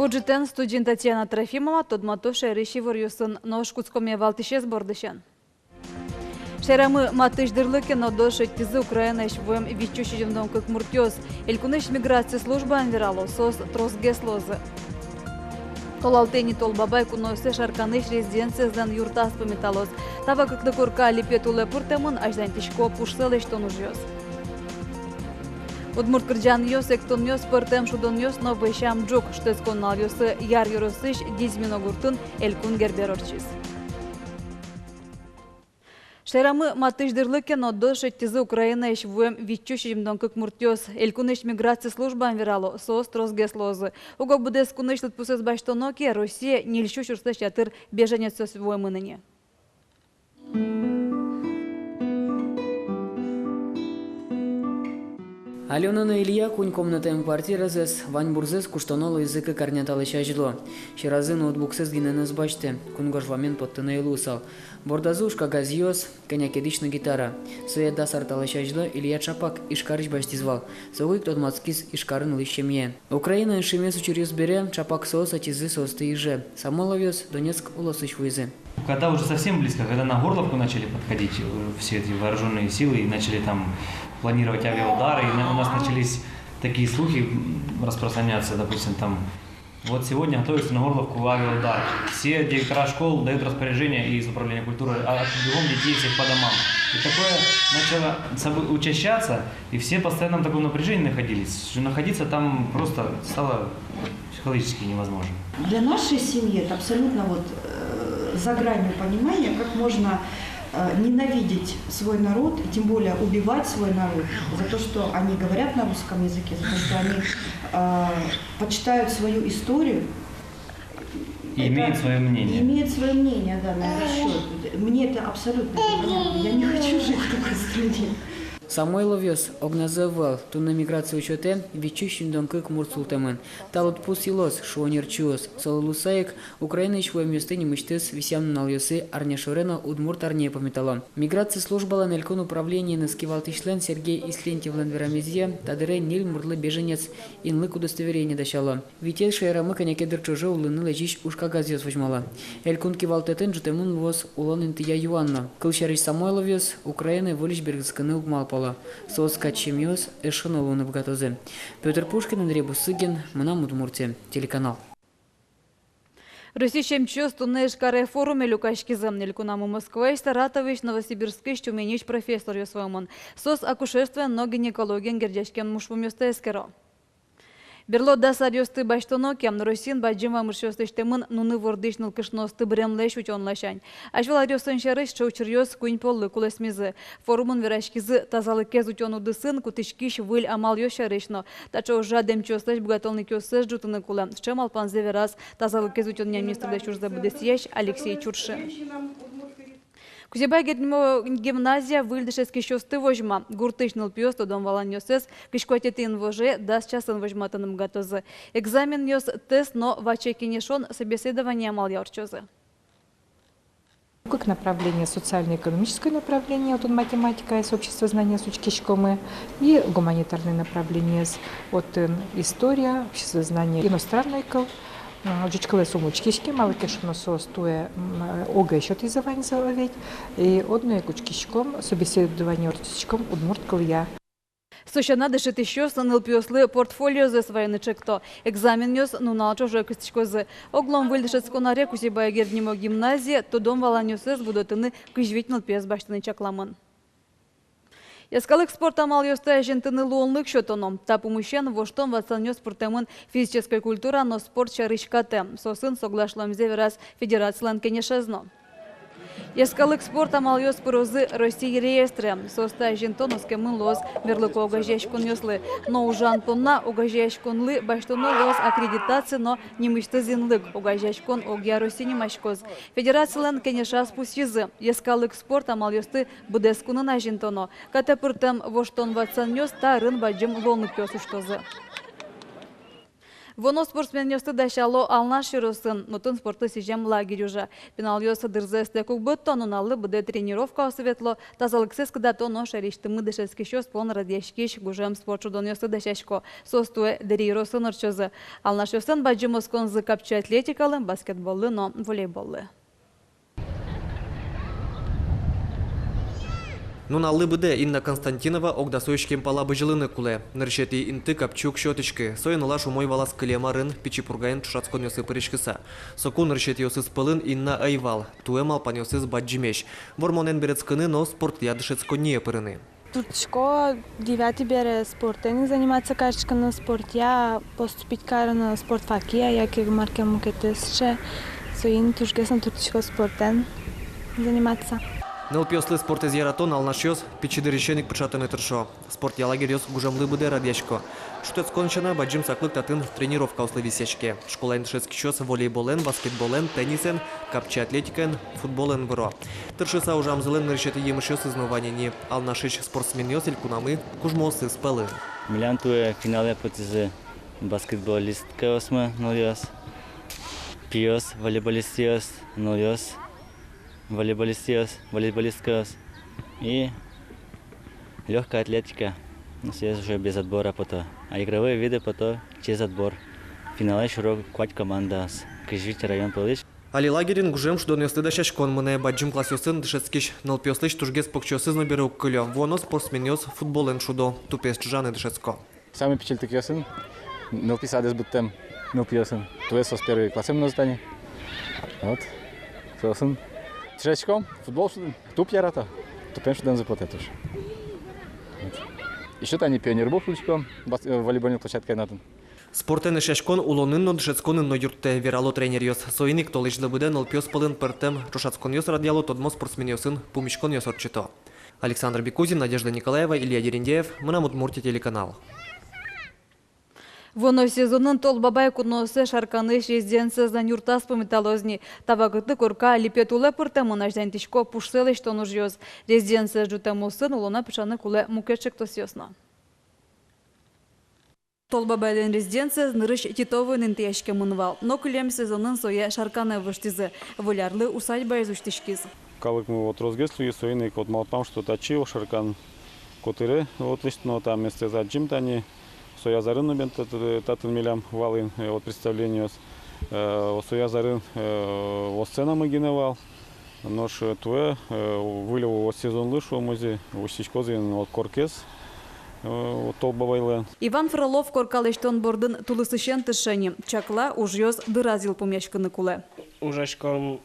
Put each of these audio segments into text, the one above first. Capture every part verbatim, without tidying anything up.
Ӝытэн! Студиын Татьяна Трофимова. Тодмато шаерысь иворъёсын. Нош кутскомы валтӥсез бордысен. Шаерамы матысь дырлы ке но дос шедьтӥзы Украинаысь вуэм витьсю сизьымдон кык муртъёс. Элькунысь миграция службаын верало, соос тросгес луозы. Толалтэ ини Тол Бабай куноосты Шарканысь резиденциезлэн юртаз пумиталоз. Та вакытлы корка липет улэ пыртэмын, азьланьтӥсько пушсэ лэсьтон ужъёс. Удмурт кырӟанъёс, эктонъёс, пӧртэм шудонъёс но вӧсям ӝук. Шутэтскон нуналъёсы Яр ёросысь Дизьмино гуртын Элькун Гербер ортчиз. Шаерамы матысь дырлы ке но дос шедьтӥзы Украинаысь вуэм витьсю сизьымдон кык муртъёс. Элькунысь миграция службаын верало, соос тросгес луозы. Уго быдэс кунысь лыдпусэз басьтоно ке, Россие ньыльсю сюрслэсь ятыр беженецъёс вуэмын ини. Алёна но Илья куинь комнатаем квартиразэс, ваньбурзэс куштоно луизы кык арня талэсь азьло. Сьӧразы ноутбуксэс гинэ но ӧз басьты, кунгож вамен поттыны ӧй луысал. Бордазы ужкагазъёс, кӧня ке дӥсь но гитара. Сое дас ар талэсь азьло Илья ӵапак Ижкарысь басьтӥз вал. Соку ик тодматскиз Ижкарын улӥсь семьяен. Украинаын шимес учыръёс бере ӵапак соос ӧтизы соосты Иже. Самойловъёс Донецк улосысь вуизы. Когда уже совсем близко, когда на Горловку начали подходить, э, все эти вооружённые силы и начали там планировать авиаудары, и на-, у нас начались такие слухи, м, распространяться, допустим, там: «Вот сегодня готовится на Горловку авиаудар. Все директора школ дают распоряжение из управления культуры, а, бегом детей всех по домам». И такое начало собы-, учащаться, и все постоянно в таком напряжении находились, что находиться там просто стало психологически невозможно. Для нашей семьи это абсолютно вот, э, за гранью понимания, как можно, э, ненавидеть свой народ, и тем более убивать свой народ за то, что они говорят на русском языке, за то, что они, э, почитают свою историю. И имеют своё мнение. И имеют своё мнение, да, на этот счёт. Мне это абсолютно непонятно. Я не хочу жить в такой стране. Самойловъёс огназы ӧвӧл. Туннэ миграция учётэ витьсю сизьымдон кык мурт султэмын. Та лыдпус йылоз, шуо нерчиос. Солы луыса ик, Украинаысь вуэмъёсты нимысьтыз висъям нуналъёсы арня шоре но Удмурт арняе пумитало. Миграция службалэн элькун управлениеныз кивалтӥсьлэн Сергей Ислентьевлэн верамезъя, та дыре ньыль муртлы беженец инлык удостоверение дасяло. Витез шаерамы кӧня ке дыр ӵоже улыны лэзись ужкагазъёс возьмало. Элькун кивалтэтын ӝутэмын луоз улон интыя юан но. Кылсярысь, Самойловъёс Украинае выльысь бергыскыны уг малпало. Соос кадь семьёос эшшо но луыны быгатозы. Пётр Пушкин, Андрей Бусыгин, «Мынам Удмуртие» телеканал. Россиысь эмчиос туннэ Ижкаре форуме люкаськизы. Элькунамы Москваысь, Саратовысь, Новосибирскысь, Тюменьысь профессоръёс вуэмын. Соос акушерствоен но гинекологиен герӟаськем ужпумъёсты эскеро. Берло дас аръёсты басьтоно ке, Россиын бадӟым вамышъёс лэсьтэмын нуны вордӥсь нылкышноосты быремлэсь утён ласянь. Азьвыл аръёсын сярысь сыӵе учыръёс куинь поллы кулэсмизы. Форумын вераськизы тазалыкез утён удысын кутӥськись выль амалъёс сярысь но. Таӵе ужрад эмчиослэсь быгатонлыкъёссэс ӝутыны кулэ. Сыӵе малпанзэ вераз тазалыкез утёнъя министрлэсь ужзэ быдэсъясь Алексей Чуршин. Кузебай Герд нимо гимназия выль дышетскисьёсты возьма. Гуртысь нылпиос тодон-валанъёссэс кызь куатетӥ инвожое дас часын возьматыны быгатозы. Экзаменъёс, тест но ваче кенешон, собеседование амалъя ортчозы. Кык направление: социально-экономическое направление, отын математикаез, обществознаниез учкиськомы, и гуманитарное направлениез, отын история, обществознание, иностранный кыл. М, ӟуч кылэз ум учкиське, малы ке шуоно соос туэ, м, ОГЭ сётӥзы ваньзы ведь. И одно ик учкиськом, собеседование ортчытӥськом удмурт кылъя. Со сяна, дышетӥсьёс нылпиослы портфолиозэс вайыны чекто. Экзаменъёс нунал ӵоже кыстӥськозы. Оглом выль дышетскон аре Кузебай Герд нимо гимназие тодон-валанъёссэс будэтыны кызь вить нылпиез басьтыны чакламын. Йӧскалык спорт амалъёсты азинтыны луонлык сётоно. Та пумысен воштон-ватсанъёс пыртэмын физической культура но спорт сярысь катэ. Соосын соглаш луэмзэ вераз федерацилэн кенешез но. Йӧскалык спорт амалъёс пырозы Россиысь реестре. Соосты азинтон оскемын луоз мерлыко огазеяськонъёслы. Но ужан понна огазеяськонлы басьтоно луоз аккредитация но нимысьтыз инлык, огазеяськон огъя Росси нимаськоз. Федерацилэн кенешаз пусйизы: йӧскалык спорт амалъёсты быдэс кунын азинтоно. Катэ пыртэм воштон-ватсанъёс та арын бадӟым луонлыкъёс усьтозы. Вуоно спортсменъёсты дасяло Алнаш ёросын, отын спортлы сӥзем лагерь ужа. Пиналъёс дырзэс тэк уг быдто, нуналлы быдэ тренировкаосы ветло, тазалыксэс кыдато но шаерысьтымы дышетскисьёс пон радъяськись гужем спорт шудонъёсты дасясько. Соос туэ Дэри ёросын ортчозы. Алнашъёслэн бадӟым осконзы капчи атлетикалы, баскетболлы но волейболлы. Нуналлы быдэ Инна Константинова ог дасо иськем пала бызьылыны кулэ. Нырысетӥ инты капчи уг сётӥськы, соин ылаш умой валаз кылем арын, Пичи Пургаын ӵошатсконъёсы пыриськыса. Соку нырысетӥосыз пӧлын Инна ӧй вал, туэ малпанъёсыз бадӟымесь: вормонэн берытскыны но спортъя дышетсконние пырыны. Турттӥсько девятый бере спортэн ик заниматься кариськыны, спортъя поступить карыны, спортфакъя яке мар ке мукетэ сыӵе. Соин тужгес но турттӥсько спортэн заниматься. Нылпиослы спортэз яратон алнашъёс пичи дырысен ик пыӵатыны тыршо. Спортъя лагерьёс гужемлы быдэ радъясько. Шутэтскон сяна, бадӟым саклык татын тренировкаослы висъяське. Школаын дышетскисьёс волейболэн, баскетболэн, теннисэн, капчи атлетикаен, футболэн выро. Тыршыса ужамзылэн нырысетӥ емышъёсыз но вань ини. Алнашысь спортсменъёс элькунамы кужмоосыз пӧлын. Милям туэ финалэ потӥзы баскетболисткаосмы, нылъёс, пиос, волейболистъёс, нылъёс, волейболистъёс, волейболисткаос и лёгкая атлетика. Ну, сое уже без отбора пото. А игровые виды пото через отбор. Финалэ шуро куать командаос. Кызь вить район пӧлысь. Али лагерьын гужем шудонъёсты дасяськон мынэ. Бадӟым классъёсын дышетскись нылпиослэсь тужгес покчиосыз но бере уг кылё. Вуоно спортсменъёс футболэн шудо, тупез чыжаны дышетско. Самой пичильтыкъёсын нылпи садэз быдтэм нылпиосын. Туэ соос первый классэ мынозы тани. Вот. Соосын дышетском, футбол шудо, туп ярато. Тупен шудэмзы потэ туж. Вот. Ещё тани пионербол шудӥськом, бас-, э, волейбольной площадкаын отын. Спортэн эшъяськон улонын но, дышетсконын но юрттэ, верало тренеръёс. Соин ик толэзьлы быдэ нылпиос пӧлын пӧртэм ӵошатсконъёс радъяло, тодмо спортсменъёсын пумиськонъёс ортчыто. Александр Бекузин, Надежда Николаева, Илья Дерендяев, «Мынам Удмуртие» телеканал. Вуоно сезонын Тол Бабай куноосыз Шарканысь резиденциязлэн юртаз пумиталоз ни. Та вакытэ корка липет улэ пыртэмын, азьланьтӥсько пушсэ лэсьтон ужъёс. Резиденцие ӝутэмъёсын улонэ пыӵаны кулэ мукет ӵектосъёс но. Тол Бабайлэн резиденцияз нырысь Титовоын интыяськемын вал, но кылем сезонын сое Шарканэ воштӥзы, Выль арлы усадьбаез усьтӥськиз. Калыкмы вот тросгес луиз, соин ик вот малпам, что татчы, Шаркан котыре, вот лэсьтоно, та местаез адӟим тани. Сояз арын но бен тат-, татын милям вал ини, э, вот представлениос, э, сояз арын, э, вот сценамы гинэ вал. Нош, э, туэ, э, выль вот сезонлы, шуом озьы, усьтӥськоз ини вот коркаез, э, вот Тол Бабайлэн. Иван Фролов корка лэсьтон бордын тулысысен тырше ни. Чакла, ужъёс дыраз йылпумъяськыны кулэ. Ужаськом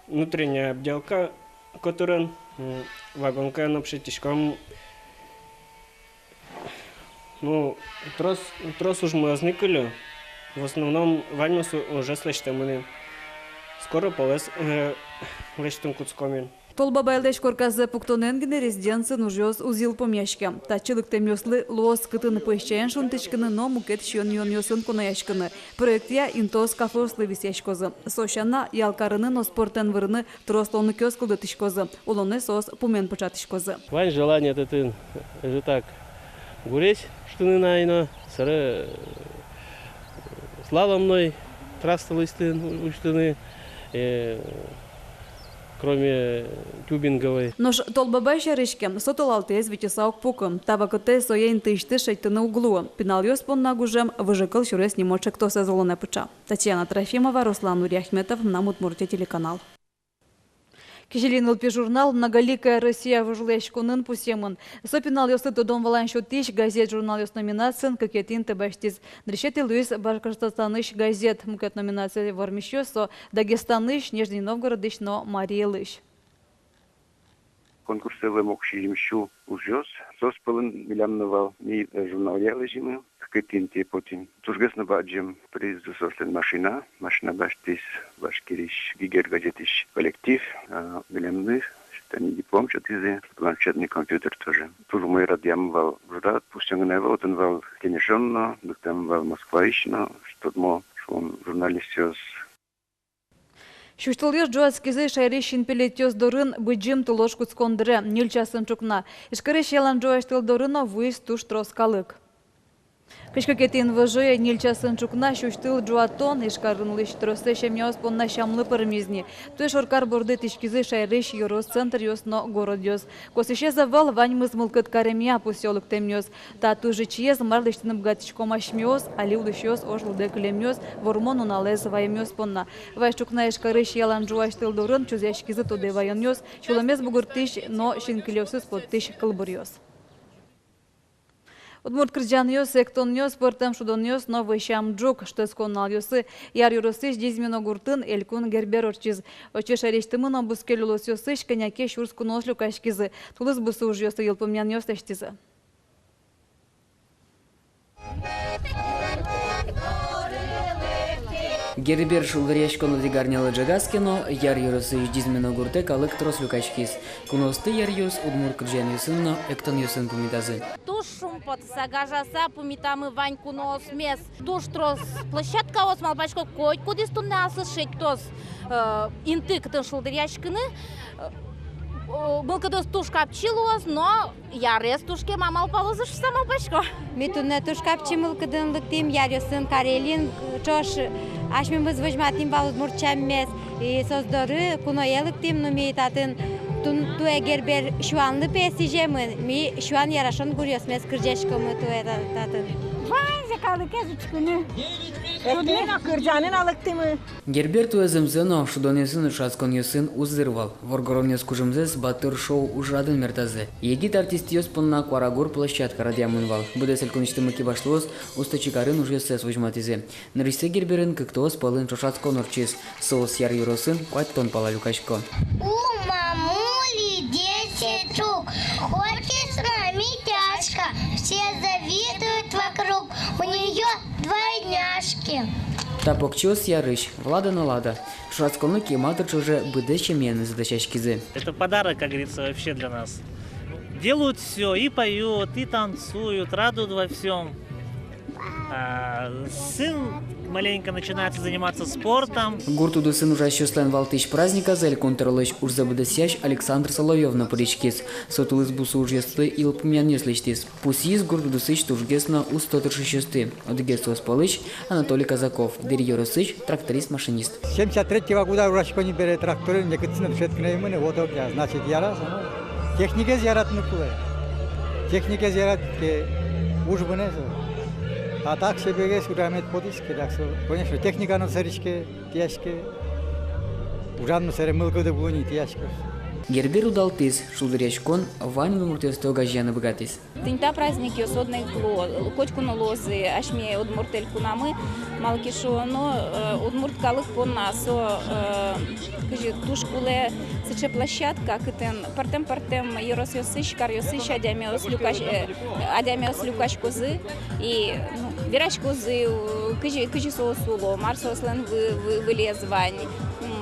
внутренняя отделка котырен, м, вагонкаен общаться кариськом. Ну, трос, трос ужмы ӧз ни кыльы. В основном ваньмыз у-, ужез лэсьтэмын ини. Скоро полэз, э, лэсьтыны кутском ини. Тол Бабайлэсь корказэ пуктонэн гинэ резиденциын ужъёс уз йылпумъяське. Татчы лыктэмъёслы луоз кытын пӧсь чаен шунтӥськыны но мукет сиён-юонъёсын кунояськыны. Проектъя интыос кафеослы висъяськозы. Со сяна, ял карыны но спортэн вырыны трос луонлыкъёс кылдытӥськозы, улонэ соос пумен пыӵатӥськозы. Вань желание татын, э, же так, гурезь шудыны на ай но, собере, э, слаломной трасса лэсьтыны, усьтыны, э, кроме тюбинговой. Нош Тол Бабай сярысь ке, со толалтэ витьыса уг пукы. Та вакытэ сое интыысьтыз шедьтыны уг луы. Пиналъёс понна гужем «Выжыкыл сюрес» нимо ӵектосэз улонэ пыӵа. Татьяна Трофимова, Руслан Нуриахметов, «Мынам Удмуртие» телеканал. «Кизили нылпи» журнал «Многоликая Россия» вожвылъяськонын пусъемын. Со пиналъёслы тодон-валан сётӥсь газет-журналъёс номинациын кыкетӥ инты басьтӥз. Нырысетӥ луиз Башкортостанысь газет. Мукет номинацие вормисьёс со Дагестанысь, Нижний Новгородысь но Марий Элысь. Конкурсэ вуэм ог сизьым сю ужъёс, соос пӧлын милям но вал. Ми, э, журналъя лэзимы, кыкетӥ интые потӥм. Тужгес но бадӟым приз соослэн машина, машина басьтӥз Башкириысь «Гигель» газетысь коллектив, а милемлы тани диплом сётӥзы, планшетный компьютер тоже. Туж умой радъям вал ужрад, пушсен гинэ ӧвӧл, отын вал кенешон но, лыктэм вал Москваысь но тодмо, шуом, журналистъёс. Сюсьтылъёс ӝуатскизы шаерысь синпелетъёс дорын Быдӟым тулос кутскон дыре ньыль часын ӵукна. Ижкарысь ялан ӝуась тыл доры но вуиз туж трос калык. Кызь кыкетӥ инвожое ньыль часын ӵукна сюсьтыл ӝуатон Ижкарын улӥсь тросэз семьяос понна сямлы пӧрмиз ни. Туэ шоркар борды тӥськизы шаерысь ёрос центръёс но городъёс. Косӥсез ӧвӧл, ваньмыз мылкыд каремъя, пусъё лыктэмъёс. Та туж ичиез, мар лэсьтыны быгатӥськом асьмеос, али улӥсьёс, ож лыдэ кылемъёс, вормон нуналэз ваемъёс понна. Вазь ӵукна Ижкарысь ялан ӝуась тыл дорын чузъяськизы тодэ ваёнъёс, сюлэмез бугыртӥсь но синкылиосыз поттӥсь кылбуръёс. Удмурт кырӟанъёс, эктонъёс, пӧртэм шудонъёс но вӧсям ӝук. Шутэтскон нуналъёсы Яр ёросысь Дизьмино гуртын элькун Гербер ортчиз. Отчы шаерысьтымы но бускель улосъёсысь кӧня ке сюрс куноос люкаськизы. Тулыс бусы ужъёсты йылпумъянъёс лэсьтӥзы. Гербер шулдыръяськон одӥг арнялы ӝегатске но, Яр ёросысь Дизьмино гуртэ калык трос люкаськиз. Куноосты яръёс удмурт кырӟанъёсын но эктонъёсын пумитазы. Туж шумпотыса, гажаса пумитамы вань куноосмес. Туж трос площадкаос, малпасько, котькудӥз туннэ аслыз шедьтоз, э, инты, кытын шулдыръяськыны, э, о, мылкыдыз туж капчи луоз, но Ярез туж кема малпалозы шуса малпасько. Ми туннэ туж капчи мылкыдын лыктӥм, Яръёсын, Карелиын ӵош асьмемыз возьматӥм вал удмурт сяммес. И соос доры куное лыктӥм, но ми татын тун-, туэ Гербер сюанлы пе сӥземын, ми сюан ярашон гуръёсмес кырӟаськомы туэ та-, татын. Ваньзэ калыкез учкыны. Шудыны но, кырӟаны но лыктӥмы. Гербер туэ зэмзэ но шудонъёсын но ӵошатсконъёсын узыр вал. Воргоронъёс кужымзэс «Батыр шоу» ужрадын мертазы. Егит артистъёс понна куарагур площадка радъямын вал. Быдэс элькунысьтымы кибашлыос усто чикарын ужъёссэс возьматӥзы. Нырысьсэ Герберын кыктоос пӧлын ӵошатскон ортчиз. Соос Яр ёросын куатьтон пала люкасько. У мамули десять штук, хочешь, маме тяжко, все завидуют вокруг, у неё двойняшки. Та покчиос Ярысь, Влада но Лада. Ӵошатсконлы кема тыр ӵоже быдэс семьяенызы дасяськизы. Это подарок, как говорится, вообще для нас. Делают всё, и поют, и танцуют, радуют во всём. А сын маленько начинает заниматься спортом. Гурт удысын ужасьёслэн валтӥсь праздниказы элькун тӧролэсь ужзэ быдэсъясь Александр Соловьёв но пыриськиз. Со тулыс бусы ужъёсты йылпумъянъёс лэсьтӥз. Пусйиз гурт удысысь тужгес но усто тыршисьёсты. Одӥгез соос пӧлысь Анатолий Казаков, Дэри ёросысь, тракторист-машинист. Семьдесят третьего года ужасько ни бере тракторын, некытчы но дышетскыны ӧй мыны, вот огъя, значит, яраз, ну, техникаез яратыны кулэ. Техникаез яратӥд ке, уж мынэ со. А так себегес ужамед потӥз ке, так со, конечно, техника но сэрттӥське, тӥяське. Ужан но сэре мылкыды луэ ни, тӥяське. Гербер удалтӥз, шулдыръяськон вань удмуртъёсты огазеяны быгатӥз. Тӥни та праздникъёс одно ик луо, котьку но луозы асьме Удмурт Элькунамы, малы ке шуоно, э, удмурт калык понна со, э, кызьы туж кулэ сыӵе площадка, кытын пӧртэм-пӧртэм ёросъёсысь, каръёсысь адямиос люкась-, э, адямиос люкаськозы и, ну, вераськозы, у, кызьы, кызьы соос уло, мар соослэн вы-, вы-, вылез вань.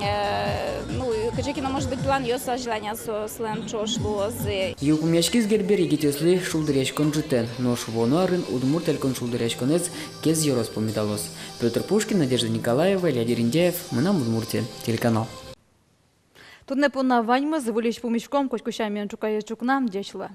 Э, ну, кыӵе ке но, может быть, планъёс азьланяз соослэн ӵош луозы. Йылпумъяськиз Гербер егитъёслы шулдыръяськон ӝытэн. Нош вуоно арын Удмурт Элькун шулдыръяськонэз Кез ёрос пумиталоз. Пётр Пушкин, Надежда Николаева, Илья Дерендяев, «Мынам Удмуртие» телеканал. Туннэ понна ваньмыз. Выльысь пумиськом котьку сямен ӵуказе ӵукна. Ӟеч луэ.